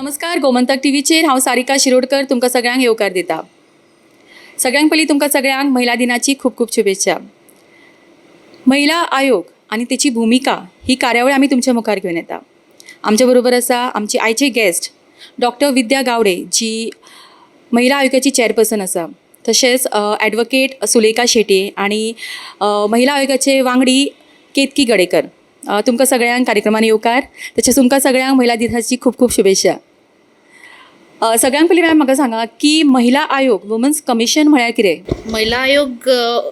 नमस्कार, गोमंतक टीव्हीचेर हांव सारिका शिरोडकर तुमकां सगळ्यांक येवकार दिता. सगळ्यांक पयलीं तुमकां सगळ्यांक महिला दिनाची खूब खूब शुभेच्छा. महिला आयोग आनी तेची भुमिका ही कार्यावळ आमी तुमच्या मुखार घेवन येता. आमच्या बरोबर आसा आमची आयची गेस्ट डॉक्टर विद्या गावडे, जी महिला आयोगाची चॅरपर्सन आसा, तशेंच ॲडवोकेट सुलेखा शेट्ये आनी महिला आयोगाचे वांगडी केतकी गडेकर. तुमकां सगळ्यांक कार्यक्रमान येवकार. तशेंच तुमकां सगळ्यांक महिला दिसाची खूब खूब शुभेच्छा. सगळ्यांत पयलीं मॅम, म्हाका सांगा की महिला आयोग, वुमन्स कमिशन म्हळ्यार कितें? महिला आयोग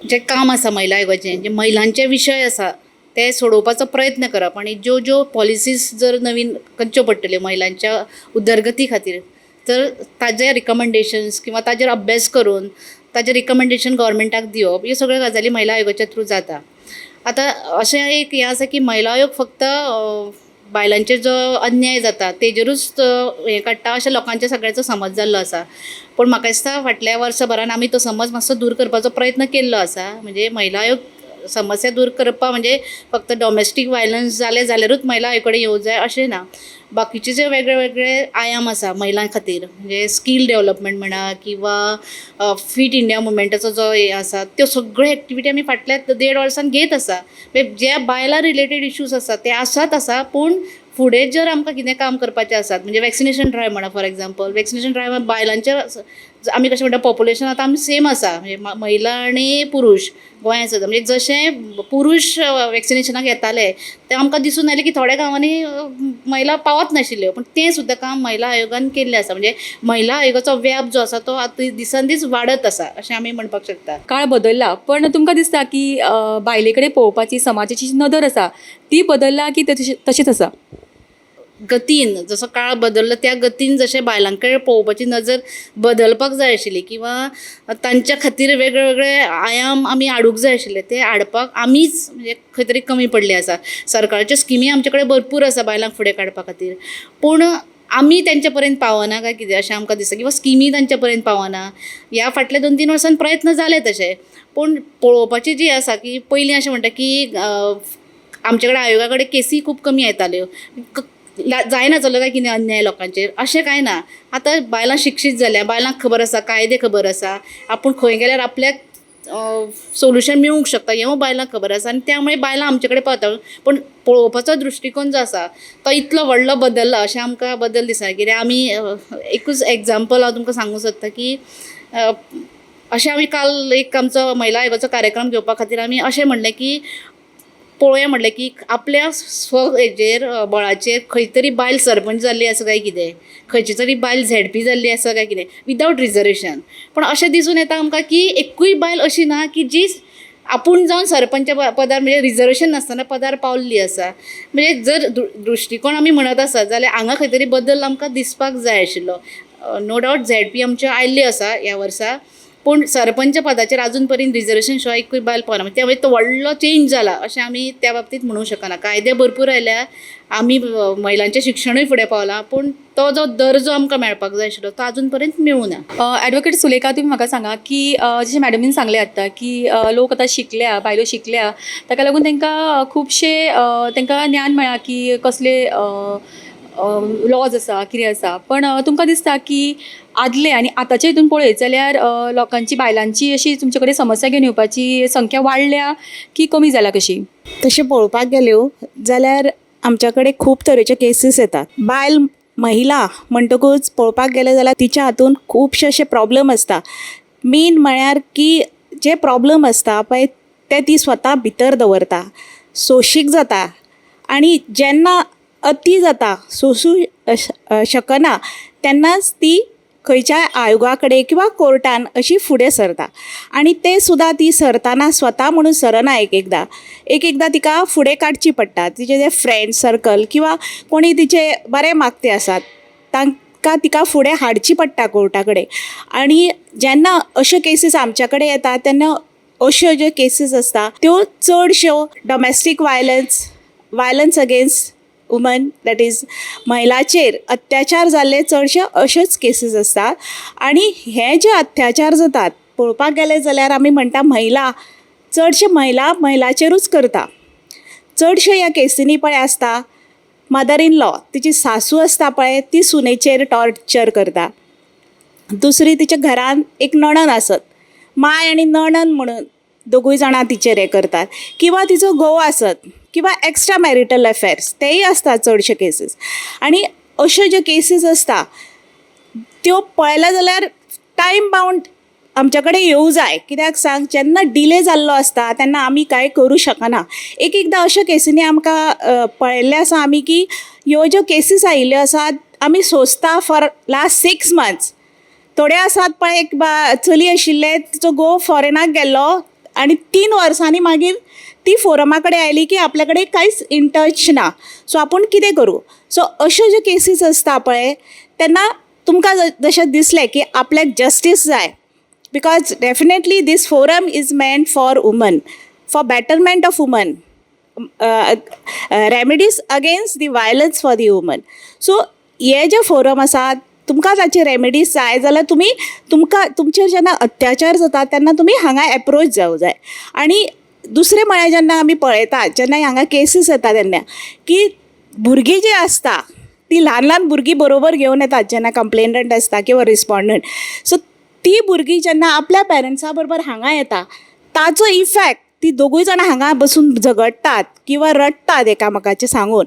जें काम आसा महिला आयोगाचें, जे महिलांचे विशय आसा ते सोडोवपाचो प्रयत्न करप आनी ज्यो ज्यो पॉलिसीज जर नवीन करच्यो पडटल्यो महिलांच्या उदरगती खातीर, तर ताजे रिकमेंडेशन्स किंवा ताजेर अभ्यास करून ताजें रिकमेंडेशन गव्हर्मेंटाक दिवप, ह्यो सगळ्यो गजाली महिला आयोगाच्या थ्रू जाता. आतां अशें एक हें आसा की महिला आयोग फक्त बायलांचेर जो अन्याय जाता तेजेरूच हें काडटा अशें लोकांचे सगळ्याचो समज जाल्लो आसा. पूण म्हाका दिसता, फाटल्या वर्सभरान आमी तो समज मातसो दूर करपाचो प्रयत्न केल्लो आसा. म्हणजे महिला आयोग समस्या दूर करपा म्हणजे फक्त डॉमेस्टीक वायलन्स जालें जाल्यारूच महिला आयोग कडेन येवं जाय अशें ना. बाकीचे जे वेगळे वेगळे आयाम आसा महिलां खातीर, म्हणजे स्कील डेवलपमेंट म्हणा किंवा फिट इंडिया मुवमेंटाचो जो हें आसा, त्यो सगळ्यो एक्टिविटी आमी फाटल्या देड वर्सान घेत आसा. म्हणजे जे बायलां रिलेटेड इश्यूज आसा ते आसात आसा, पूण फुडें जर आमकां कितें काम करपाचें आसात, म्हणजे वॅक्सिनेशन ड्रायव म्हणा, फॉर एग्जाम्पल, वॅक्सिनेशन ड्रायव बायलांच्या, आमी कशें म्हणटा, पॉप्युलेशन आतां आमी सेम आसा, म्हणजे महिला आनी पुरूश गोंयांत सुद्दां. म्हणजे जशें पुरूश वॅक्सिनेशनाक येताले तें आमकां दिसून आयलें की थोड्या गांवांनी महिला पावत नाशिल्ल्यो, पूण तें सुद्दां काम महिला आयोगान केल्लें आसा. म्हणजे महिला आयोगाचो व्याप जो आसा तो आतां दिसान दीस वाडत आसा अशें आमी म्हणपाक शकता. काळ बदलला, पण तुमकां दिसता की बायले कडेन पळोवपाची समाजाची जी नदर आसा ती बदलला की तशीच आसा? गतीन जसो काळ बदललो त्या गतीन जशें बायलां कडेन पळोवपाची नजर बदलपाक जाय आशिल्ली किंवा तांच्या खातीर वेगळे वेगळे आयाम आमी हाडूंक जाय आशिल्ले, ते हाडपाक आमीच म्हणजे खंय तरी कमी पडले आसा. सरकाराच्यो स्किमी आमचे कडेन भरपूर आसा बायलांक फुडें काडपा खातीर, पूण आमी तेंचे पर्यंत पावना काय कितें अशें आमकां दिसता किंवा स्किमी तांचे पर्यंत पावना. ह्या फाटल्या 2-3 वर्सान प्रयत्न जाले तशे, पूण पळोवपाची जी आसा की पयलीं अशें म्हणटा की आमचे कडेन आयोगा कडेन केसी खूब कमी येताल्यो, जायना जालो काय कितें अन्याय लोकांचेर, अशें कांय ना. आतां बायलां शिक्षीत जाल्या, बायलांक खबर आसा, कायदे खबर आसा, आपूण खंय गेल्यार आपल्याक सोल्युशन मेळूंक शकता हेंवूय बायलांक खबर आसा आनी त्यामुळे बायलां आमचे कडेन पावता. पूण पळोवपाचो दृश्टिकोन जो आसा तो इतलो व्हडलो बदलला अशें आमकां बदल दिसना. कित्याक आमी एकूच एग्जाम्पल हांव तुमकां सांगूंक सोदता की अशें आमी काल एक आमचो महिला आयोगाचो कार्यक्रम घेवपा खातीर आमी अशें म्हणलें की पळोवया म्हणलें की आपल्या स्व हेजेर बळाचेर खंय तरी बायल सरपंच जाल्ली आसा काय कितें, खंयची तरी बायल झेडपी जाल्ली आसा काय कितें, विदावट रिजर्वेशन. पूण अशें दिसून येता आमकां की एकूय बायल अशी ना की जी आपूण जावन सरपंच पदार, म्हणजे रिजर्वेशन नासतना पदार पावल्ली आसा. म्हणजे जर दृश्टिकोन आमी म्हणत आसा जाल्यार हांगा खंय तरी बदल आमकां दिसपाक जाय आशिल्लो. नो डावट झेडपी आमच्यो आयिल्ल्यो आसा ह्या वर्सा, पूण सरपंच पदाचेर आजून पर्यंत रिजर्वेशन शिवाय एकूय बायल पावना. त्यामुळे तो व्हडलो चेंज जाला अशें आमी त्या बाबतींत म्हणूंक शकना. कायदे भरपूर आयल्या, आमी महिलांचें शिक्षणूय फुडें पावलां, पूण तो जो दर्जो आमकां मेळपाक जाय आशिल्लो तो आजून पर्यंत मेळूं ना. ॲडवोकेट सुलेखा, तुमी म्हाका सांगा की जशें मॅडमीन सांगलें आतां की लोक आतां शिकल्या, बायलो शिकल्या, ताका लागून तांकां खुबशे तांकां ज्ञान मेळ्ळां की कसले लॉज आसा, कितें आसा. पण तुमकां दिसता की आदले आनी आतांचे हितून पळयत जाल्यार लोकांची, बायलांची अशी तुमचे कडेन समस्या घेवन येवपाची संख्या वाडल्या की कमी जाल्या कशी? तशें पळोवपाक गेल्यो जाल्यार आमच्या कडेन खूब तरेच्यो केसीस येतात. बायल, महिला म्हणटकूच पळोवपाक गेलें जाल्यार तिच्या हातून खुबशे अशे प्रॉब्लम आसता. मेन म्हळ्यार की जे प्रॉब्लम आसता पळय ते ती स्वता भितर दवरता, सोंशीक जाता आनी जेन्ना अती जाता, सोंसूं शकना, तेन्नाच ती खंयच्याय आयोगा कडेन किंवां कोर्टान अशी फुडें सरता. आनी तें सुद्दां ती सरतना स्वता म्हणून सरना. एक एकदां, एक एकदां तिका फुडें काडची पडटा. तिचे जे फ्रेंड सर्कल किंवां कोणी तिचे बरें मागते आसात तांकां तिका फुडें हाडची पडटा कोर्टा कडेन. आनी जेन्ना अश्यो केसीस आमच्या कडेन येता तेन्ना अश्यो ज्यो केसीस आसता त्यो चडश्यो domestic violence, violence against woman, that is महिलाचेर अत्याचार जाल्ले, चडशे अश्योच केसीस आसतात. आनी हे जे अत्याचार जातात, पळोवपाक गेले जाल्यार आमी म्हणटा महिला, चडशे महिला महिलाचेरूच करता. चडशे ह्या केसींनी पळय आसता मदर इन लॉ, तिची सासू आसता पळय, ती सुनेचेर टॉर्चर करता. दुसरी, तिच्या घरान एक नणन आसत, माय आनी नणन म्हणून दोगूय जाणां तिचेर हें करतात, किंवां तिचो घोव आसत, किंवां एक्स्ट्रा मॅरिटल अफेर्स तेय आसता चडशे केसीस. आनी अश्यो ज्यो केसीस आसता त्यो पळयलें जाल्यार टायम बावंड आमच्या कडेन येवूं जाय. कित्याक सांग, जेन्ना डिले जाल्लो आसता तेन्ना आमी कांय करूं शकना. एक एकदां अश्या केसींनी आमकां पळयल्लें आसा आमी की ह्यो ज्यो केसीस आयिल्ल्यो आसात, आमी सोंसता फॉर लास्ट 6 मंथ्स. थोडे आसात पळय, एक चली आशिल्लें, तिचो घोव फॉरेनाक गेल्लो आनी 3 वर्सांनी मागीर ती फोरमा कडेन आयली की आपल्या कडेन कांयच इन टच ना, सो आपूण कितें करूं? सो अश्यो ज्यो केसीस आसता पळय, तेन्ना तुमकां जशें दिसलें की आपल्याक जस्टीस जाय, because definitely this forum is meant for women, for betterment of women, remedies against the violence for the women. So हे जे फोरम आसा, तुमकां ताचे रेमेडीज जाय जाल्यार तुमी तुमकां तुमचेर जेन्ना अत्याचार जाता तेन्ना तुमी हांगा एप्रोच जावं जाय. आनी दुसरें म्हळ्यार, जेन्ना आमी पळयतात, जेन्ना हांगा केसीस येता तेन्ना की भुरगीं जीं आसता, ती ल्हान ल्हान भुरगीं बरोबर घेवन येतात जेन्ना कंप्लेनंट आसता किंवा रिस्पोंडंट. सो ती भुरगीं जेन्ना आपल्या पेरंट्सा बरोबर हांगा येता, ताचो इफेक्ट ती दोगूय जाणां हांगा बसून झगडटात किंवा रडटात एकामेकाचें सांगून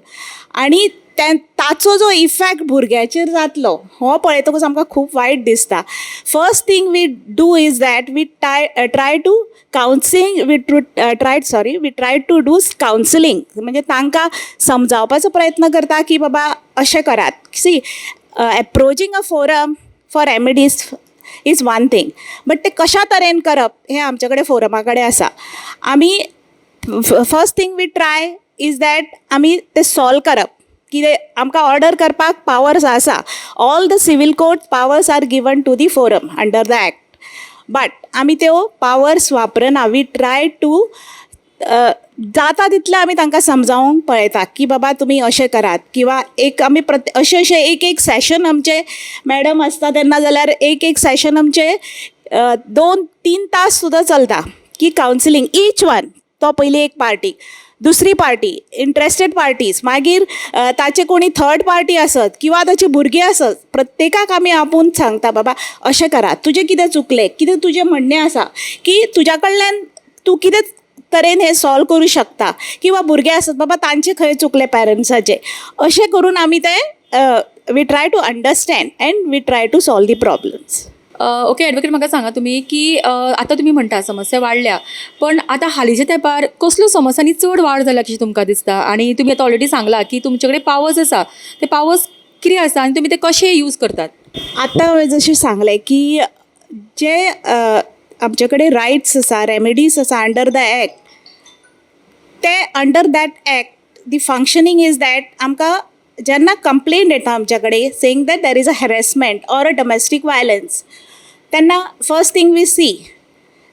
आनी ते ताचो जो इफेक्ट भुरग्याचेर जातलो हो पळयतकूच आमकां खूब वायट दिसता. First thing we do is that we try to counselling, we to try, sorry, we try to do counselling. म्हणजे तांकां समजावपाचो प्रयत्न करता की बाबा अशें करात. See, approaching a forum for remedies is one thing, but ते कशा तरेन करप हें आमचे कडेन फोरमा कडेन आसा. आमी first thing we try is that आमी तें सॉल्व करप. कितें आमकां ऑर्डर करपाक पावर्स आसा. All the civil court powers are given to the forum under the act, but आमी त्यो पावर्स वापरना. We try to जाता तितलें आमी तांकां समजावंक पळयता की बाबा तुमी अशें करात, किंवां एक आमी प्रत्ये अशें अशें एक एक सेशन आमचे मॅडम आसता तेन्ना जाल्यार एक एक सेशन आमचे 2-3 तास सुद्दां चलता की कावन्सिलींग ईच वन. तो पयली एक पार्टी, दुसरी पार्टी, इंट्रस्टेड पार्टीज, मागीर ताचे कोणी थर्ड पार्टी आसत किंवां ताची भुरगीं आसत, प्रत्येकाक आमी आपोवन सांगता, बाबा अशें करात, तुजें कितें चुकलें, कितें तुजें म्हणणें आसा की तुज्या कडल्यान तूं कितें तरेन हें सॉल्व करूं शकता, किंवां भुरगे आसत बाबा तांचे खंय चुकलें पेरंट्साचें. अशें करून आमी तें we try to understand and we try to solve the problems. Okay advocate, म्हाका सांगा तुमी की आतां तुमी म्हणटा समस्या वाडल्या, पण आतां हालींच्या तेंपार कसल्यो समस्यांनी चड वाड जाल्या कशी तुमकां दिसता? आनी तुमी आतां ऑलरेडी सांगलां की तुमचे कडेन पावर्स आसा, ते पावर्स कितें आसा आनी तुमी ते कशे यूज करतात? आतां हांवें जशें सांगलें की जे आमचे कडेन रायट्स आसा, रेमेडीज आसा अंडर the act, ते under that act the functioning is that आमकां जेन्ना कंप्लेन येता आमच्या कडेन saying that there is a harassment or a domestic violence, तेन्ना first thing we see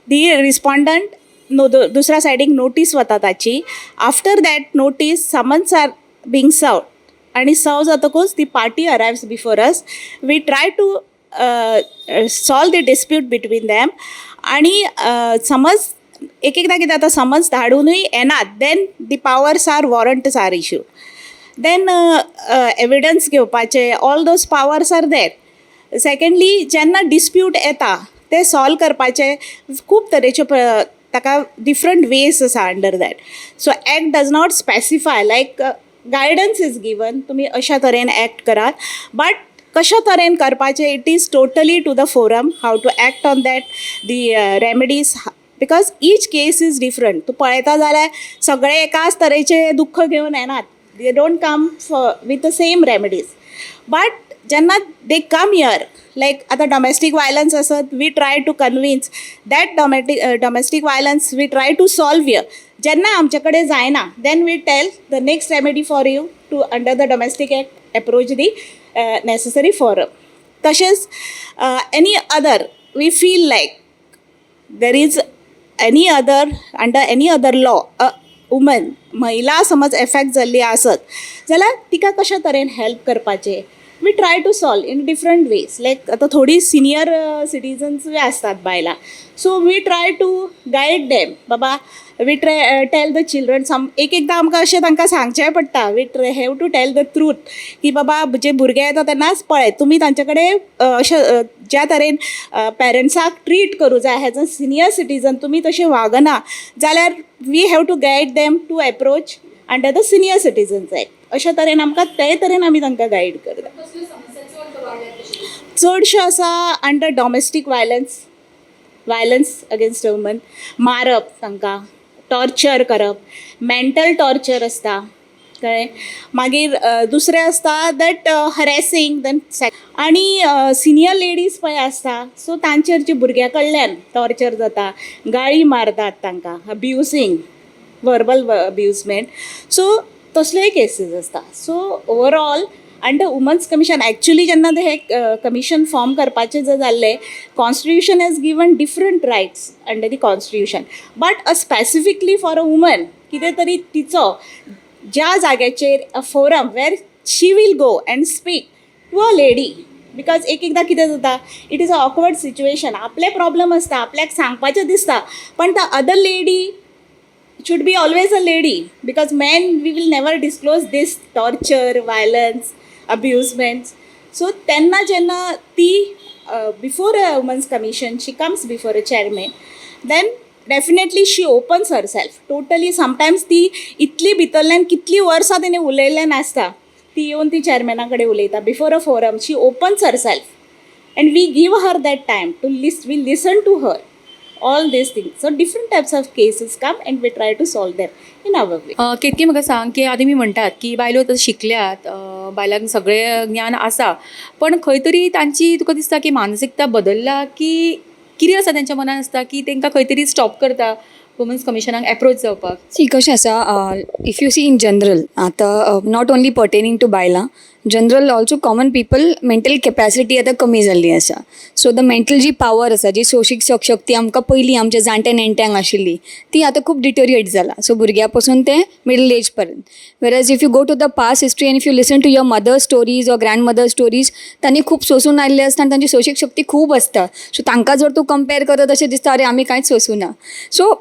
the respondent, no, दुसऱ्या सायडीक नोटीस वता ताची. After that notice, summons are being served आनी सर्व जातकूच the party arrives before us. We try to solve the dispute between them. आनी समज एक एकदां कितें जाता, समज धाडुनूय येनात, then the powers are, warrants are issue, then evidence घेवपाचे, all those powers are there. Secondly, जेन्ना डिस्प्यूट येता ते सॉल्व करपाचे खूब तरेचे ताका डिफरंट वेज आसा under that. So act does not specify, like guidance is given, तुमी अशा तरेन एक्ट करात, बट कशा तरेन करपाचें it is totally to the forum how to act on that, the remedies, because each case is different. तूं पळयता जाल्यार सगळे एकाच तरेचे दुख्ख घेवन येनात. They don't come with the same remedies, but जेन्ना they come here, लायक आतां डॉमेस्टीक वायलन्स आसत, we try to convince that domestic violence we try to solve here. जेन्ना आमचे कडेन जायना, then we tell the next remedy for you to under the domestic act approach the necessary forum. तशेंच any other, we feel like there is any other, under any other law, a woman, महिला समज effect जाल्ली आसत जाल्यार तिका कशा तरेन help करपाचें. We try to solve in different ways, like आतां थोडीं सिनियर सिटीजन्सूय आसतात बायलां, so we try to guide them. बाबा, we try tell the children some, एक एकदां आमकां अशें तांकां सांगचेंय पडटा, we have to tell the truth की बाबा, जे भुरगे येता तेन्नाच पळय, तुमी तांचे कडेन अशें ज्या तरेन पेरंट्साक ट्रीट करूं जाय एज अ सिनियर सिटीजन, तुमी तशें वागना जाल्यार we have to guide them to approach under the Senior Citizens Act. अशा तरेन आमकां ते तरेन आमी तांकां गायड करता. चडश्यो आसा under domestic violence, violence against woman, मारप तांकां, टॉर्चर करप, मेंटल टॉर्चर आसता, कळ्ळें? मागीर दुसरें आसता that harassing, then आनी सिनियर लेडीज पळय आसता, सो तांचेर जे भुरग्यां कडल्यान टॉर्चर जाता, गाळी मारतात तांकां, अब्युसींग, वर्बल अब्युजमेंट, सो तसलेय केसीस आसता. So overall under Women's Commission, actually जेन्ना ते हे कमिशन फॉर्म करपाचें जर जाल्लें, Constitution has given different rights under the Constitution, but a specifically for a woman कितें तरी तिचो ज्या जाग्याचेर a forum where she will go and speak to a lady, because एक एकदां कितें जाता, it is a awkward situation. आपले प्रॉब्लम आसता, आपल्याक सांगपाचें दिसता, पण the other lady should be always a lady, because men, we will never disclose this torture, violence, abusements. So तेन्ना जेन्ना ती before a Women's Commission, she comes before a chairman, then definitely she opens herself totally. Sometimes ती इतली भितरल्यान कितलीं वर्सां तेणी उलयल्लें नासता, ती येवन ती चॅरमॅना कडेन उलयता. Before a forum she opens herself and we give her that time to we listen to her, all these things. So different types of cases come and we try to solve them in our way. Ketaki, म्हाका सांग की आतां तुमी म्हणटात की बायलो आतां शिकल्यात, बायलांक सगळें ज्ञान आसा, पण खंय तरी तांची तुका दिसता की मानसिकता बदल्ला की कितें आसा तेंच्या मनान आसता की तांकां खंय तरी स्टॉप करता वुमन्स कमिशनाक एप्रोच जावपाक? सी, कशें आसा, if you see in general आतां, not only pertaining to बायलां, general also, common people, mental capacity आतां कमी जाल्ली आसा. So the mental ji power आसा, जी सोशीक शक्ती आमकां पयलीं आमच्या जाणट्या नेणट्यांक आशिल्ली, ती आतां खूब डिटोरिएट जाला, सो भुरग्यां पासून ते मिडल एज पर्यंत. Whereas if you go to the past history and if you listen to your mother stories or grandmother stories, तांणी खूब सोसून आयिल्ले आसता आनी तांची सोशीक शक्ती खूब आसता. सो तांकां जर तूं कंपेर करत, अशें दिसता, अरे, आमी कांयच सोसूं ना. सो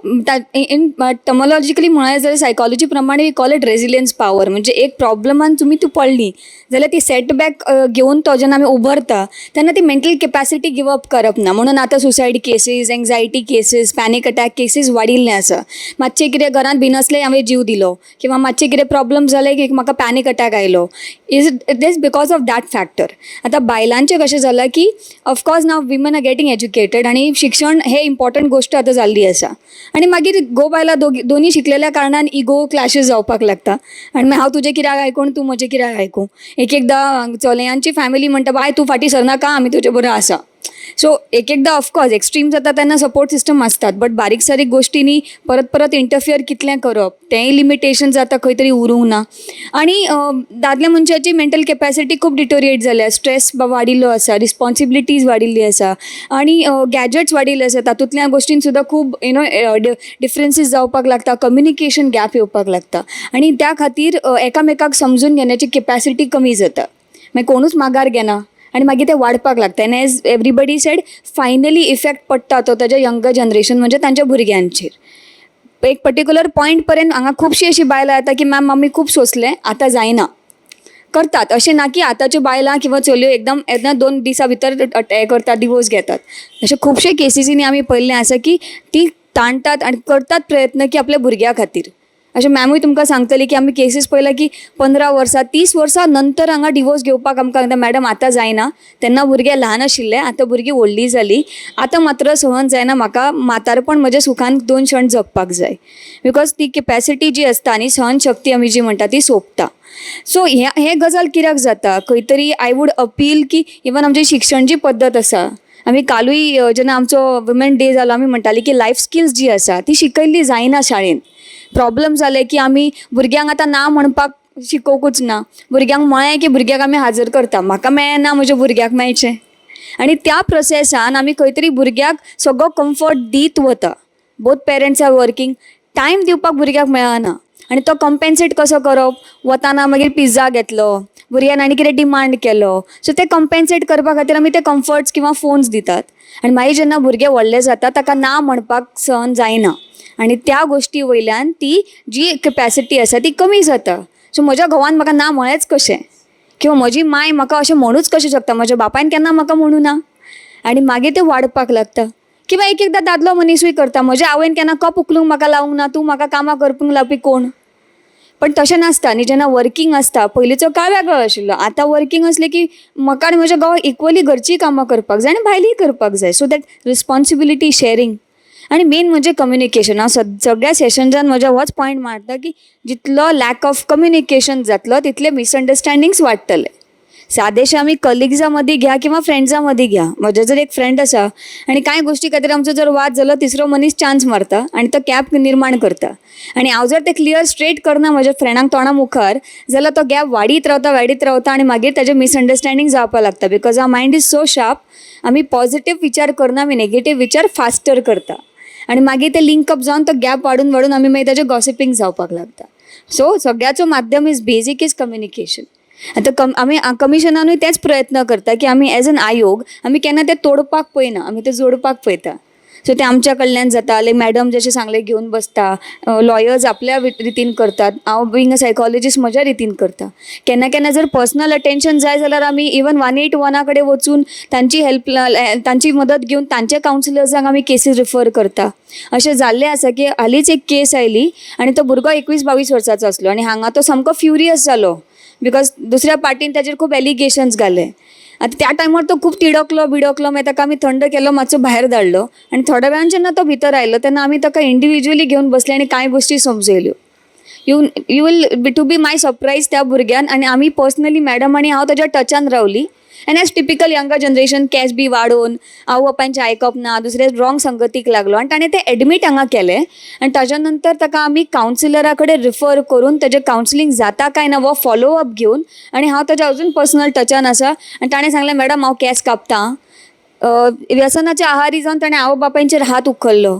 इन टर्मोलॉजिकली म्हळ्यार जाल्यार सायकॉलॉजी प्रमाणे we call it resilience power. म्हणजे एक प्रॉब्लमान तुमी तूं पडली जाल्यार ती सेटबॅक घेवन तो जेन्ना आमी उबरता तेन्ना ती मेंटल कॅपॅसिटी गिव अप करप ना. म्हणून आतां suicide cases, anxiety cases, panic attack cases वाडिल्ले आसा. मातशें कितें घरांत बिनसलें, हांवें जीव दिलो, किंवा मातशें कितें प्रॉब्लम जालें की म्हाका पॅनीक अटॅक आयलो, is it is because of that factor. आतां बायलांचें कशें जालां की of course now women are getting educated आनी शिक्षण हें इम्पॉर्टंट गोश्ट आतां जाल्ली आसा. आनी मागीर घोव बायलां दोगी दोनी शिकलेल्या कारणान इगो क्लॅशीस जावपाक लागता आनी मागीर हांव तुजें कित्याक आयकूं आनी तूं म्हजें कित्याक आयकूं? एक एकदां चलयांची फॅमिली म्हणटा, बाय, तूं फाटीं सरनाका, आमी तुजे बरोबर आसा. सो एक एकदां ऑफकोर्स एक्स्ट्रीम जाता तेन्ना सपोर्ट सिस्टम आसतात, बट बारीक सारीक गोश्टींनी परत परत इंटरफियर कितलें करप, तेंय लिमिटेशन जाता, खंय तरी उरूंक ना. आनी दादल्या मनशाची मेंटल कॅपॅसिटी खूब डिटोरिएट जाल्या, स्ट्रेस वाडिल्लो आसा, रिस्पॉन्सिबिलिटीज वाडिल्ली आसा आनी गॅजट्स वाडिल्ले आसा. तातूंतल्या गोश्टीन सुद्दां खूब you know differences जावपाक लागता, कम्युनिकेशन गॅप येवपाक लागता आनी त्या खातीर एकामेकाक समजून घेण्याची कॅपॅसिटी कमी जाता. मागीर कोणूच मागार घेना आनी मागीर ते वाडपाक लागता. And as everybody said, finally effect पडटा तो ताच्या यंगर जनरेशन, म्हणजे तांच्या भुरग्यांचेर. एक पर्टिक्युलर पॉयंट पर्यंत हांगा खुबशीं अशीं बायलां येता की मॅम, आमी खूब सोंसलें, आतां जायना. करतात, अशें ना की आतांच्यो बायलां किंवा चलयो एकदम येतना 2 दिसां भितर हें करतात, डिवोर्स घेतात. अशे खुबशे केसीसींनी आमी पळयल्लें आसा की ती ताणटात आनी करतात प्रयत्न की आपल्या भुरग्या खातीर. अशें मॅमूय तुमकां सांगतली की आमी केसीस पळयल्या की 15 वर्सां, 30 वर्सां नंतर हांगा डिवोर्स घेवपाक आमकां सांगता, मॅडम, आतां जायना. तेन्ना भुरगे ल्हान आशिल्ले, आतां भुरगीं व्हडलीं जालीं, आतां मात्र सहन जायना म्हाका. म्हातारपण म्हजें सुखान दोन क्षण जगपाक जाय, because ती कॅपॅसिटी जी आसता आनी सहन शक्ती आमी जी म्हणटा ती सोंपता. सो हे हें गजाल कित्याक जाता, खंय तरी I would appeal की इवन आमची शिक्षण जी पद्दत आसा, आमी कालूय जेन्ना आमचो वुमेन डे जालो, आमी म्हणटाली की लायफ स्किल्स जी आसा ती शिकयल्ली जायना शाळेन. प्रॉब्लम जाले की आमी भुरग्यांक आतां ना म्हणपाक शिकोवकूच ना. भुरग्यांक म्हळें की भुरग्याक आमी हाजर करता, म्हाका मेळना, म्हज्या भुरग्याक मेळचें. आनी त्या प्रोसेसान आमी खंय तरी भुरग्याक सगळो कम्फर्ट दीत वता. Both parents are working, time दिवपाक भुरग्याक मेळना. आनी तो कंपेन्सेट कसो करप? वताना मागीर पिझ्झा घेतलो, भुरग्यान आनी कितें डिमांड केलो, सो ते कंपेन्सेट करपा खातीर आमी ते कम्फर्ट्स किंवा फोन्स दितात. आनी मागीर जेन्ना भुरगें व्हडलें जाता, ताका ना म्हणपाक सहन जायना आनी त्या गोश्टी वयल्यान ती जी कपॅसिटी आसा ती कमी जाता. सो म्हज्या घोवान म्हाका ना म्हळेंच कशें, किंवा म्हजी माय म्हाका अशें म्हणूच कशें शकता, म्हज्या बापायन केन्ना म्हाका म्हणूं ना. आनी मागीर तें वाडपाक लागता. किंवा एक एकदां दादलो मनीसूय करता, म्हज्या आवयन केन्ना कप उखलूंक म्हाका लावंक ना, तूं म्हाका कामां करपूंक लावपी कोण? पण तशें नासता न्ही. जेन्ना वर्कींग आसता, पयलींचो काळ वेगळो आशिल्लो. आतां वर्कींग आसलें की म्हाका आनी म्हज्या घोवाक इक्वली घरचीय कामां करपाक जाय आनी भायलीय करपाक जाय. सो that responsibility sharing आनी मेन म्हणजे कम्युनिकेशन. हांव सगळ्या सेशन्सान म्हज्या होच पॉयंट मारता की जितलो लॅक ऑफ कम्युनिकेशन जातलो, तितले मिसअंडरस्टँडिंग्स वाडटले. सादेशे आमी कलिग्जां मदीं घ्या किंवा फ्रेंड्सां मदीं घ्या, म्हजे जर एक फ्रेंड आसा आनी कांय गोश्टी खातीर आमचो जर वाद जालो, तिसरो मनीस चान्स मारता आनी तो गॅप निर्माण करता. आनी हांव जर तें क्लियर स्ट्रेट करना म्हज्या फ्रेंडाक तोंडा मुखार, जाल्यार तो गॅप वाडीत रावता, वाडीत रावता आनी मागीर ताजें मिसअंडरस्टँडींग जावपाक लागता, because our mind is so sharp. आमी पॉझिटीव विचार करना, आमी नेगेटीव विचार फास्टर करता आनी मागीर ते लिंकअप जावन तो गॅप वाडून वाडून आमी मागीर ताजें गॉसिपींग जावपाक लागता. सो सगळ्याचो माध्यम is basic is communication. आतां आमी कमिशनानूय तेच प्रयत्न करता की आमी एज एन आयोग आमी केन्ना ते तोडपाक पळयना, आमी ते जोडपाक पळयता. सो ते आमच्या कडल्यान जाता, लायक मॅडम जशें सांगलें, घेवन बसता, लॉयर्स आपल्या रितीन करतात, हांव बींग अ सायकोलॉजिस्ट म्हज्या रितीन करता. केन्ना केन्ना जर पर्सनल अटेन्शन जाय जाल्यार आमी इवन 181 कडेन वचून तांची हेल्प, तांची मदत घेवन तांच्या कावन्सिलर्सांक आमी केसीस रिफर करता. अशें जाल्लें आसा की हालींच एक केस आयली आनी तो भुरगो 21-22 वर्साचो आसलो आनी हांगा तो सामको फ्युरियस जालो, because दुसऱ्या पार्टीन ताजेर खूब एलिगेशन्स घाले. आतां त्या टायमार तो खूब तिडकलो बिडकलो. मागीर ताका आमी थंड केलो, मातसो भायर धाडलो आनी थोड्या वेळान जेन्ना तो भितर आयलो, तेन्ना आमी ताका इंडिविज्युअली घेवन बसले आनी कांय गोश्टी समजयल्यो. You will be to be my surprise, त्या भुरग्यान आनी आमी पर्सनली, मॅडम आनी हांव ताज्या टचान रावली. आनी एज टिपिकल यंगर जनरेशन, केंस बी वाडोवन, आवय बापायचें आयकप ना, दुसरे रॉंग संगतीक लागलो आनी ताणें तें एडमीट हांगा केलें. आनी ताज्या नंतर ताका आमी कावन्सिलरा कडेन रिफर करून ताजें कावन्सिलींग जाता काय ना हो फॉलो अप घेवन आनी हांव ताज्या अजून पर्सनल टचान आसा. आनी ताणें सांगलें, "मॅडम, हांव केंस कापतां." व्यसनाच्या आहारी जावन ताणें आवय बापायचेर हात उखल्लो.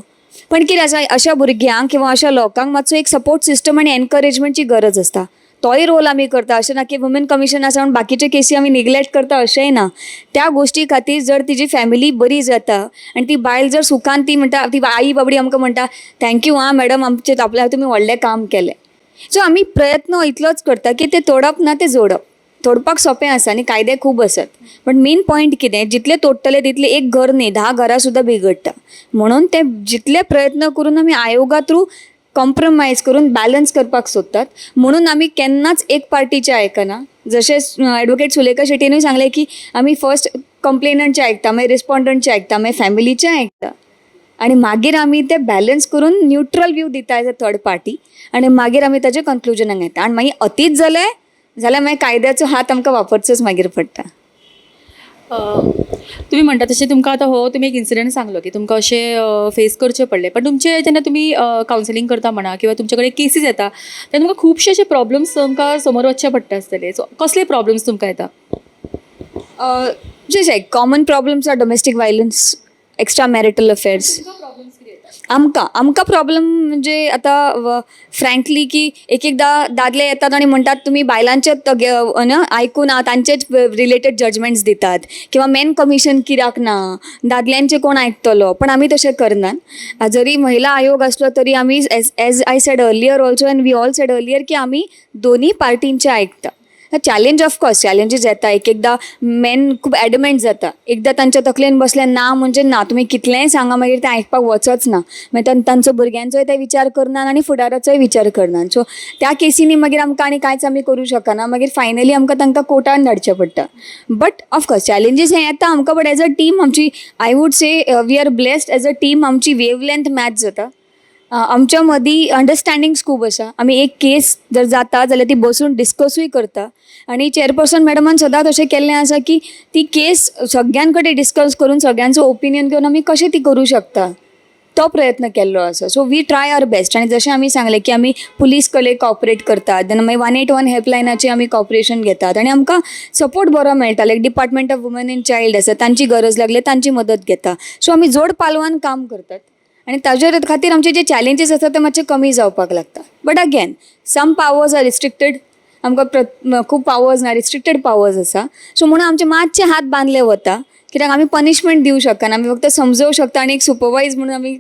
पण कितें आसा, अशा भुरग्यांक किंवा अशा लोकांक मातसो एक सपोर्ट सिस्टम आनी एनकरेजमेंटची गरज आसता. तोय रोल आमी करता. अशें ना की वुमेन कमिशन आसा म्हूण बाकीचे केसी आमी निग्लेक्ट करता, अशेंय ना. त्या गोश्टी खातीर जर तिजी फॅमिली बरी जाता आनी ती बायल जर सुखान ती म्हणटा, ती आई बाबडी आमकां म्हणटा, "thank you आं मॅडम, आमचे आपल्या तुमी व्हडलें काम केलें." सो आमी प्रयत्न इतलोच करता की ते तोडप ना, ते जोडप. तोडपाक सोंपें आसा आनी कायदे खूब आसात, पण मेन पॉयंट कितें, जितले तोडटले तितले एक घर न्ही, 10 घरां सुद्दां बिगडटा. म्हणून ते जितले प्रयत्न करून आमी आयोगा थ्रू कॉम्प्रोमायज करून बॅलन्स करपाक सोदतात. म्हणून आमी केन्नाच एक पार्टीचें आयकना. जशें एडवोकेट सुलेखा शेट्टीनूय सांगलें की आमी फर्स्ट कंप्लेनंटचें आयकता, मागीर रिस्पॉन्डंटचें आयकता, मागीर फॅमिलीचें आयकता आनी मागीर आमी ते बॅलन्स करून न्युट्रल व्यू दिता एज अ थर्ड पार्टी आनी मागीर आमी ताजे कन्क्लुजनाक येता. आनी मागीर अतीच जालें जाल्यार मागीर कायद्याचो हात आमकां वापरचोच मागीर पडटा. तुमी म्हणटा तशें तुमकां आतां हो तुमी एक इन्सिडंट सांगलो की तुमकां अशें फेस करचें पडलें, पण तुमचें जेन्ना तुमी कावन्सिलींग करता म्हणा किंवा तुमचे कडेन केसीस येता, तेन्ना तुमकां खुबशे अशे प्रॉब्लम्स तुमकां समोर वचचे पडटा आसतले. सो कसले प्रॉब्लम्स तुमकां येता? जशे common problems are domestic violence, extra marital affairs. आमकां प्रॉब्लम म्हणजे आतां फ्रँकली की एक एकदां दादले येतात आनी म्हणटात, तुमी बायलांचे न्हू आयकून तांचेच रिलेटेड जजमेंट्स दितात किंवा मेन कमिशन कित्याक ना, दादल्यांचे कोण आयकतलो? पण आमी तशें करनात. जरी महिला आयोग आसलो तरी आमी, as I said earlier also and we all said earlier, की आमी दोनी पार्टींचे आयकता. चॅलेंज, ऑफकोर्स चॅलेंजीस येता. एक एकदां मेन खूब एडमेंट जाता. एकदां तांच्या तकलेन बसलें, ना म्हणजे ना. तुमी कितलेंय सांगा, मागीर तें आयकपाक वचच ना. मागीर तांचो भुरग्यांचोय ते विचार करनात आनी फुडाराचोय विचार करनात. सो त्या केसींनी मागीर आमकां आनी कांयच आमी करूं शकना. मागीर फायनली आमकां तांकां कोर्टान धाडचें पडटा. बट ऑफकोर्स चॅलेंजीस हे येता आमकां, बट एज अ टीम आमची, I would say we are blessed as a team. आमची वेव लेंथ मॅच जाता. आमच्या मदीं अंडरस्टँडिंग्स खूब आसा. आमी एक केस जर जाता जाल्यार ती बसून डिस्कसूय करता आनी चेअरपर्सन मॅडमान सदांच अशें केल्लें आसा की ती केस सगळ्यां कडेन डिस्कस करून, सगळ्यांचो ओपिनियन घेवन आमी कशें ती करूं शकता, तो प्रयत्न केल्लो आसा. So we try our best. आनी जशें आमी सांगलें की आमी पुलीस कडेन कॉपरेट करतात, देन मागीर 181 हेल्पलायनाचें आमी कॉपरेशन घेतात आनी आमकां सपोर्ट बरो मेळटा. Like Department of Women and Child आसा, तांची गरज लागल्यार तांची मदत घेता. सो आमी जोड पालवान काम करतात. आनी ताजे खातीर आमचे जे चॅलेंजीस आसा ते मातशे कमी जावपाक लागता. But again some powers are restricted. आमकां खूब पावर्स ना, रिस्ट्रिक्टेड पावर्स आसा. सो म्हणून आमचे मातशे हात बांदले वता, कित्याक आमी पनिशमेंट दिवं शकना, आमी फक्त समजोवंक शकता आनी एक सुपरवायज म्हणून आमी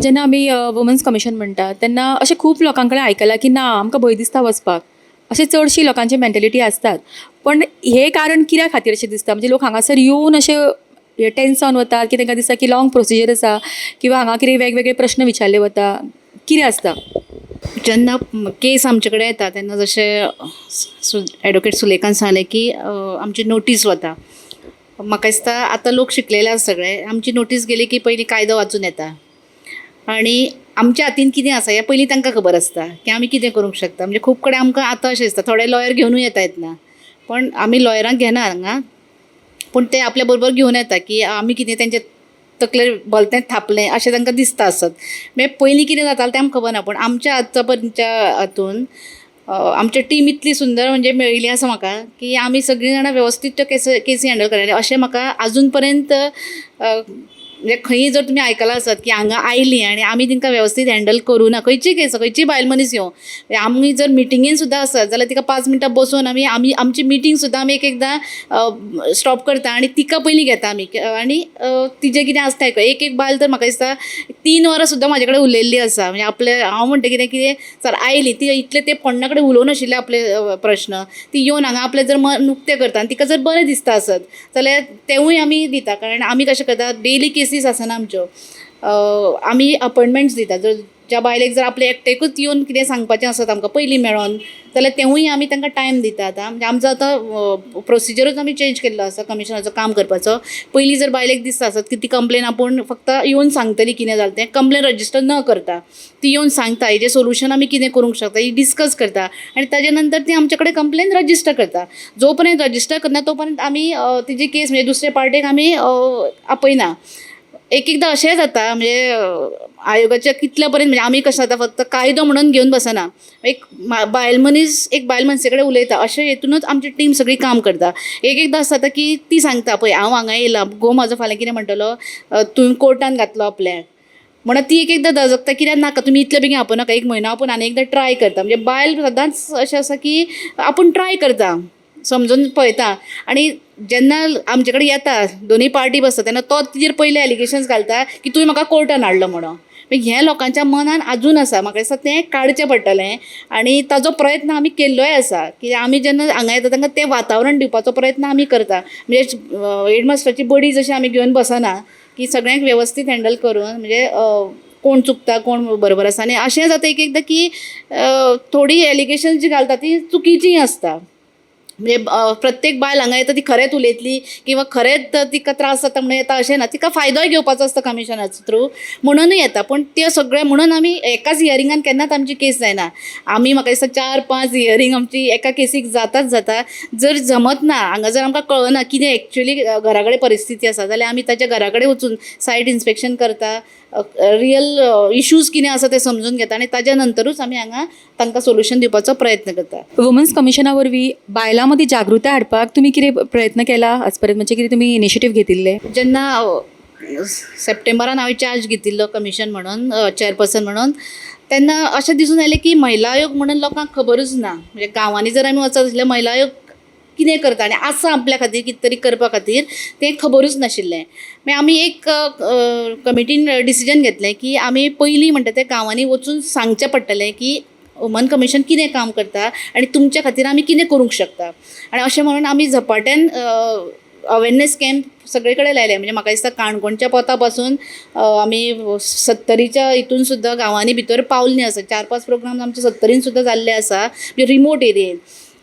जेन्ना आमी वुमन्स कमिशन म्हणटा तेन्ना अशें खूब लोकां कडेन आयकलां की ना, आमकां भंय दिसता वचपाक, अशें चडशी लोकांची मेंटेलिटी आसतात. पण हें कारण कित्या खातीर अशें दिसता? म्हणजे लोक हांगासर येवन अशें टेन्सन वतात की तांकां दिसता की लाँग प्रोसिजर आसा किंवा हांगा कितें वेगवेगळे प्रश्न विचारले वता, कितें आसता? जेन्ना केस आमचे कडेन येता तेन्ना जशें एडवोकेट सुलेखान सांगलें की आमची नोटीस वता. म्हाका दिसता आतां लोक शिकलेले आसा सगळे. आमची नोटीस गेली की पयलीं कायदो वाचून येता आनी आमच्या हातीन कितें आसा हें पयलीं तांकां खबर आसता की आमी कितें करूंक शकता. म्हणजे खूब कडेन आमकां आतां अशें दिसता थोडे लॉयर घेवनूय येता येतना, पण आमी लॉयरांक घेना हांगा, पूण ते आपल्या बरोबर घेवन येता की आमी कितें तेंच्या तकलेर भलतेंच थापलें अशें तांकां दिसता आसत. मागीर पयलीं कितें जातालें तें आमकां खबर ना, पूण आमच्या आतां पर्यंतच्या हातून आमची टीम इतली सुंदर म्हणजे मेळिल्ली आसा म्हाका की आमी सगळीं जाणां वेवस्थीत त्यो केसी हँडल करतालीं. अशें म्हाका आजून पर्यंत म्हणजे खंयी जर तुमी आयकलां आसत की हांगा आयलीं आनी आमी तांकां वेवस्थीत हँडल करूं ना, खंयची केस, खंयची बायल मनीस येवं, आमी जर मिटिंगेन सुद्दां आसत जाल्यार तिका 5 मिनटां बसोवन आमी आमी आमची मिटींग सुद्दां आमी एक एकदां स्टॉप करता आनी तिका पयलीं घेता आमी आनी तिजें कितें आसता एक एक बायल तर म्हाका दिसता 3 वरां सुद्दां म्हाजे कडेन उलयल्ली आसा. म्हणजे आपले हांव म्हणटा कितें कितें सर आयली ती इतले ते कोणा कडेन उलोवनाशिल्ले आपले प्रश्न, ती येवन हांगा आपलें जर मन उक्तें करता आनी तिका जर बरें दिसता आसत जाल्यार तेवूय आमी दिता. कारण आमी कशें करता, डेली केसीस आसना आमच्यो, आमी अपॉयंटमेंट्स दिता. जर ज्या बायलेक जर आपले एकटेकूच येवन कितें सांगपाचें आसत आमकां पयलीं मेळोन जाल्यार तेवूय आमी तांकां टायम दिता. आतां म्हणजे आमचो आतां प्रोसिजरूच आमी चेंज केल्लो आसा कमिशनाचो काम करपाचो. पयलीं जर बायलेक दिसता आसत की ती कंप्लेन आपूण फक्त येवन सांगतली कितें जालें तें, कंप्लेन रजिस्टर न करता ती येवन सांगता, हेजें सोल्युशन आमी कितें करूंक शकता ही डिस्कस करता आनी ताजे नंतर ती आमचे कडेन कंप्लेन रजिस्टर करता. जो पर्यंत रजिस्टर करना तो पर्यंत आमी तिजी केस म्हणजे दुसरे पार्टेक आमी आपयना. एक एकदां अशेंय जाता म्हणजे आयोगाच्या कितल्या पर्यंत म्हणजे आमी कशें जाता फक्त कायदो म्हणून घेवन बसना, एक बायल मनीस एक बायल मनशे कडेन उलयता अशें हेतुनूच आमची टीम सगळी काम करता. एक एकदां आसता जाता की ती सांगता पळय हांव हांगा येयलां, घोव म्हाजो फाल्यां कितें म्हणटलो, तुवें कोर्टान घातलो आपल्याक म्हणून ती एक एकदां दजगता कित्याक नाका तुमी इतले बेगीन आपोवनाका, एक म्हयनो आपूण आनी एकदां ट्राय करता. म्हणजे बायल सदांच अशें आसा की आपूण ट्राय करता, समजून पळयता आनी जेन्ना आमचे कडेन येता दोनूय पार्टी बसता तेन्ना तो तिजेर पयले एलिगेशन्स घालता की तुवें म्हाका कोर्टान हाडलो म्हणून. मागीर हें लोकांच्या मनान आजून आसा, म्हाका दिसता तें काडचें पडटलें आनी ताजो प्रयत्न आमी केल्लोय आसा की आमी जेन्ना हांगा येता तांकां तें वातावरण दिवपाचो प्रयत्न आमी करता. म्हणजे हेडमास्टराची बडी जशी आमी घेवन बसना की सगळ्यांक वेवस्थीत हँडल करून म्हणजे कोण चुकता कोण बरोबर आसा. आनी अशें जाता एक एकदां की थोडीं एलिगेशन्स जी घालता ती चुकीचीं आसता. म्हणजे प्रत्येक बायल हांगा येता ती खरेंच उलयतली किंवा खरेंच तिका त्रास जाता म्हणून येता अशें ना, तिका फायदोय घेवपाचो आसता कमिशनाचो थ्रू म्हणूनय येता. पूण ते सगळे म्हणून आमी एकाच हियरिंगान केन्नाच आमची केस जायना. आमी म्हाका दिसता 4-5 हियरींग आमची एका केसीक जाताच जाता. जर जमत ना हांगा जर आमकां कळना कितें एक्चुली घरा कडेन परिस्थिती आसा जाल्यार आमी ताच्या घरा कडेन वचून सायट इन्स्पेक्शन करता, रियल इश्यूज कितें आसा ते समजून घेता आनी ताज्या नंतरूच आमी हांगा तांकां सोल्युशन दिवपाचो प्रयत्न करता. वुमन्स कमिशना वरवीं बायलां मदीं जागृताय हाडपाक तुमी कितें प्रयत्न केला आज पर्यंत, म्हणजे कितें तुमी इनिशिएटीव घेतिल्ले? जेन्ना सप्टेंबरान हांवें चार्ज घेतिल्लो कमिशन म्हणून, चेअरपर्सन म्हणून, तेन्ना अशें दिसून आयलें की महिला आयोग म्हणून लोकांक खबरूच ना. म्हणजे गांवांनी जर आमी वचत जाल्यार महिला आयोग कितें करता आनी आसा आपल्या खातीर कितें तरी करपा खातीर तें खबरूच नाशिल्लें. मागीर आमी एक कमिटीन डिसिजन घेतलें की आमी पयलीं म्हणटा तें गांवांनी वचून सांगचें पडटलें की वुमन कमिशन कितें काम करता आनी तुमच्या खातीर आमी कितें करूंक शकता. आनी अशें म्हणून आमी झपाट्यान अवेरनेस कॅम्प सगळे कडेन लायले. म्हणजे म्हाका दिसता काणकोणच्या पोता पासून आमी सत्तरीच्या हितून सुद्दां गांवांनी भितर पावल्लीं आसा. 4-5 प्रोग्राम आमचे सत्तरीन सुद्दां जाल्ले आसा, म्हणजे रिमोट एरियेन.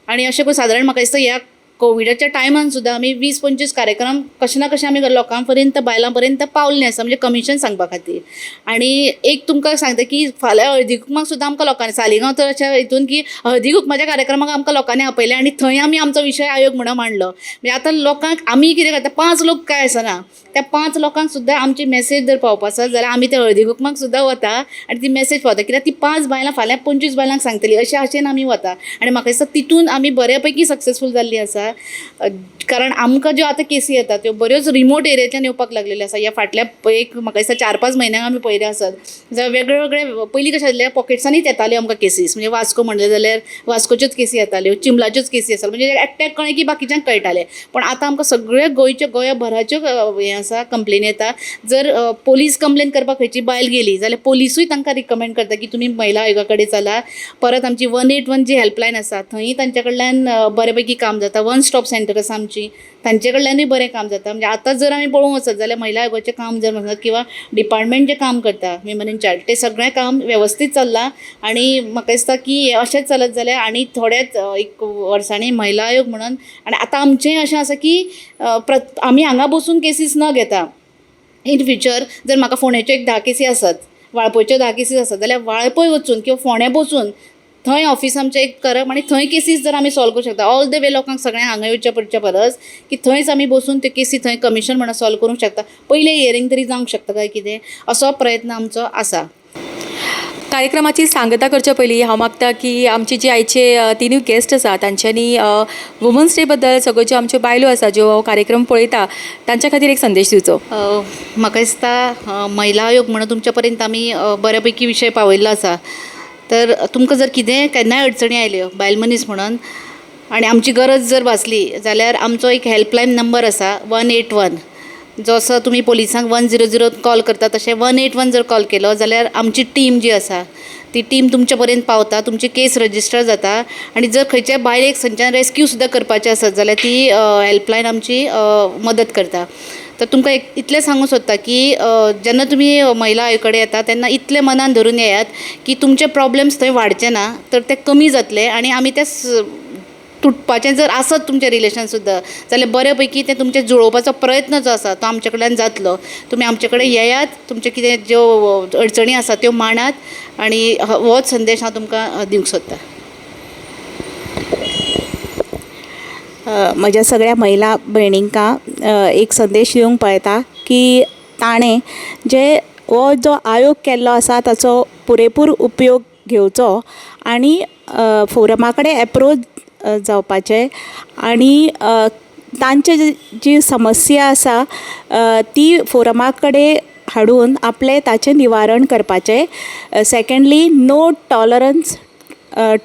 आनी अशें करून सादारण म्हाका दिसता ह्या कोविडाच्या टायमान सुद्दां आमी 20-25 कार्यक्रम कशें ना कशें आमी लोकां पर्यंत बायलां पर्यंत पावल्लीं आसा, म्हणजे कमिशन सांगपा खातीर. आनी एक तुमकां सांगता की फाल्यां हळदी कुकमाक सुद्दां आमकां लोकांनी सालिगांव तर अशें हितून की हळदी कुकमाच्या कार्यक्रमाक आमकां लोकांनी आपयलें आनी थंय आमी आमचो विशय आयोग म्हणून मांडलो. म्हणजे आतां लोकांक आमी कितें करता, 5 लोक काय आसना त्या 5 लोकांक सुद्दां आमची मॅसेज जर पावपा आसा जाल्यार आमी त्या हळदी कुकमाक सुद्दां वता आनी ती मॅसेज पावता, कित्याक ती 5 बायलां फाल्यां 25 बायलांक सांगतली अशें आशेन आमी वता. आनी म्हाका दिसता तितून आमी बऱ्या पैकी सक्सेसफूल जाल्ली आसा. आसा, कारण आमकां ज्यो आतां केसी येता त्यो बऱ्योच रिमोट एरियांतल्यान येवपाक लागलेल्यो आसा. ह्या फाटल्या एक म्हाका दिसता 4-5 म्हयन्यांक आमी पळयलें आसत जाल्यार वेगळे वेगळे, पयलीं कशें आसलें, पॉकेट्सांनीच येताल्यो आमकां केसीस. म्हणजे वास्को म्हणलें जाल्यार वास्कोच्योच केसी येताल्यो, चिंबलाच्योच केसी आसताल्यो, म्हणजे एकट्याक कळ्ळें की बाकीच्यांक कळटालें. पण आतां आमकां सगळ्या गोंयच्या, गोंया भराच्यो हें आसा, कंप्लेनी येता. जर पोलीस कंप्लेन करपाक खंयची बायल गेली जाल्यार पोलिसूय तांकां रिकमेंड करता की तुमी महिला आयोगा कडेन चला. परत आमची 181 जी हेल्पलायन आसा, थंय तांच्या कडल्यान बरे पैकी काम जाता. वन स्टॉप सेंटर आसा आमची, तांचे कडल्यानूय बरें काम जाता. म्हणजे आतां जर आमी पळोवंक वचत जाल्यार महिला आयोगाचें काम जर म्हणत किंवां डिपार्टमेंट जें काम करता विमन एंड चायल्ड, तें सगळें काम वेवस्थीत चल्लां. आनी म्हाका दिसता की हें अशेंच चलत जाल्यार आनी थोड्याच एक वर्सांनी महिला आयोग म्हणून, आनी आतां आमचेंय अशें आसा की आमी हांगा बसून केसीस न घेता, इन फ्युचर जर म्हाका फोंडेच्यो एक 10 केसी आसत, वाळपयच्यो 10 केसीस आसत जाल्यार वाळपय वचून किंवां फोंड्या बसून थंय ऑफिस आमचें एक करप आनी थंय केसीस जर आमी सॉल्व करूंक शकता, ऑल the way लोकांक सगळ्यांक हांगा येवचे पडचे परस की थंयच आमी बसून त्यो केसी थंय कमिशन म्हणून सॉल्व करूंक शकता, पयलें हियरींग तरी जावंक शकता काय कितें, असो प्रयत्न आमचो आसा. कार्यक्रमाची सांगता करच्या पयलीं हांव मागता की आमची जी आयचे तिनूय गेस्ट आसा, तांच्यांनी वुमन्स डे बद्दल सगळ्यो ज्यो आमच्यो बायलो आसा, ज्यो हो कार्यक्रम पळयता, तांच्या खातीर एक संदेश दिवचो. म्हाका दिसता महिला आयोग म्हणून तुमच्या पर्यंत आमी बऱ्या पैकी विशय पावयल्लो आसा. तर तुमकां जर कितेंय केन्नाय अडचणी आयल्यो बायल मनीस म्हणून आनी आमची गरज जर भासली जाल्यार आमचो एक हेल्पलायन नंबर आसा 181. जसो तुमी पोलिसांक 100 कॉल करता, तशें 181 जर कॉल केलो जाल्यार आमची टीम जी आसा ती टीम तुमच्या पर्यंत पावता, तुमची केस रजिस्टर जाता. आनी जर खंयच्याय बायलेक थंयच्यान रेस्क्यू सुद्दां करपाचें आसत जाल्यार ती हेल्पलायन आमची मदत करता. तर तुमकां एक इतलें सांगूंक सोदता की जेन्ना तुमी महिला आयोगा कडेन येता तेन्ना इतलें मनान धरून येयात की तुमचे प्रोब्लम्स थंय वाडचे ना तर ते कमी जातले. आनी आमी ते तुटपाचें जर आसत तुमचें रिलेशन सुद्दां जाल्यार बऱ्या पैकी तें तुमचें जुळोवपाचो प्रयत्न जो आसा तो आमचे कडल्यान जातलो. तुमी आमचे कडेन येयात, तुमच्यो कितें ज्यो अडचणी आसा त्यो मांडात आनी होच संदेश हांव तुमकां दिवंक सोदतां. म्हज्या सगळ्या महिला भयणींका एक संदेश दिवंक पळयता की ताणें जे हो जो आयोग केल्लो आसा ताचो पुरेपूर उपयोग घेवचो आनी फोरमा कडेन एप्रोच जावपाचें आनी तांचे जी समस्या आसा ती फोरमा कडेन हाडून आपलें ताचें निवारण करपाचें. Secondly, no tolerance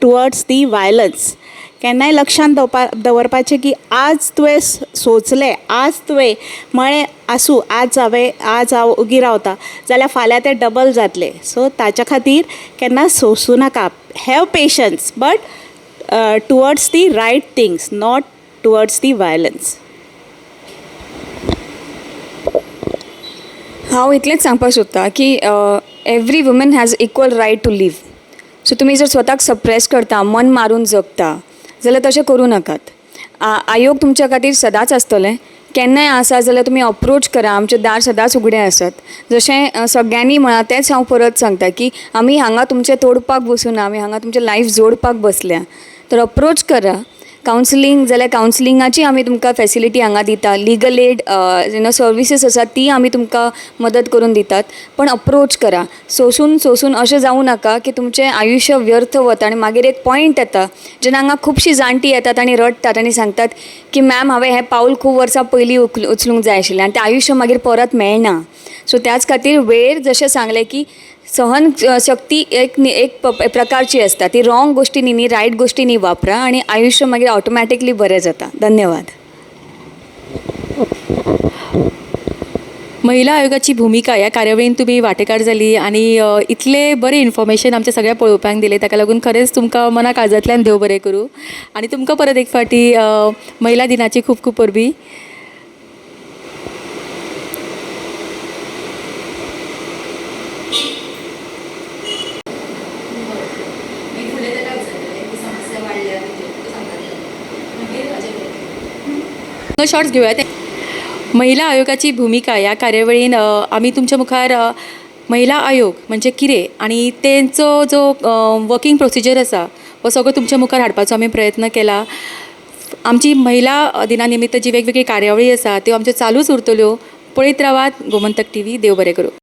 towards the violence. केन्नाय लक्षान दवरपाचें की आज तुवें सोंसलें, आज तुवें म्हळें आसूं, आज हांवें, आज हांव ओगी रावता, जाल्यार फाल्यां तें डबल जातलें. सो ताच्या खातीर केन्ना सोंसूं नाका. Have patience, but towards the right things, not towards the violence. हांव इतलेंच सांगपाक सोदतां की every woman has equal right to live. So तुमी जर स्वताक सप्रेस करता, मन मारून जगता जाल्यार तशें करूं नाकात. आयोग तुमच्या खातीर सदांच आसतलें. केन्नाय आसा जाल्यार तुमी अप्रोच करा, आमचें दार सदांच उगडें आसत. जशें सगळ्यांनी म्हळां तेंच हांव परत सांगता की आमी हांगा तुमचें तोडपाक बसूना, आमी हांगा तुमचें लायफ जोडपाक बसल्या. तर अप्रोच करा. कावन्सिलींग जाल्यार कावन्सिलिंगाची आमी तुमकां फेसिलिटी हांगा दिता. लिगल एड सर्विसीस आसात, ती आमी तुमकां मदत करून दितात. पण अप्रोच करा. सोंसून सोंसून अशें जावं नाका की तुमचें आयुश्य व्यर्थ वता आनी मागीर एक पॉयंट येता जेन्ना हांगा खुबशीं जाणटीं येतात आनी रडटात आनी सांगतात की मॅम, हांवें हें पावल खूब वर्सां पयलीं उचलूंक जाय आशिल्लें. आनी तें आयुश्य मागीर परत मेळना. सो त्याच खातीर वेळ, जशें सांगलें की सहन शक्ती एक एक प्रकारची आसता, ती रॉंग गोश्टींनी न्ही, रायट गोश्टींनी वापरा आनी आयुश्य मागीर ऑटोमॅटिकली बरें जाता. धन्यवाद. महिला आयोगाची भुमिका ह्या कार्यावळीन तुमी वांटेकार जाली आनी इतलें बरें इन्फॉर्मेशन आमच्या सगळ्या पळोवप्यांक दिलें, ताका लागून खरेंच तुमकां मना काळजांतल्यान देव बरें करूं आनी तुमकां परत एक फावटी महिला दिनाची खूब खूब परबीं. शॉर्ट्स घेवया. महिला आयोगाची भुमिका ह्या कार्यावळीन आमी तुमच्या मुखार महिला आयोग म्हणजे कितें आनी तेंचो जो वर्कींग प्रोसिजर आसा हो सगळो तुमच्या मुखार हाडपाचो आमी प्रयत्न केला. आमची महिला दिना निमित्त जी वेगवेगळी कार्यावळी आसा, त्यो आमच्यो चालूच उरतल्यो. पळयत रावात गोमंतक टीव्ही. देव बरें करूं.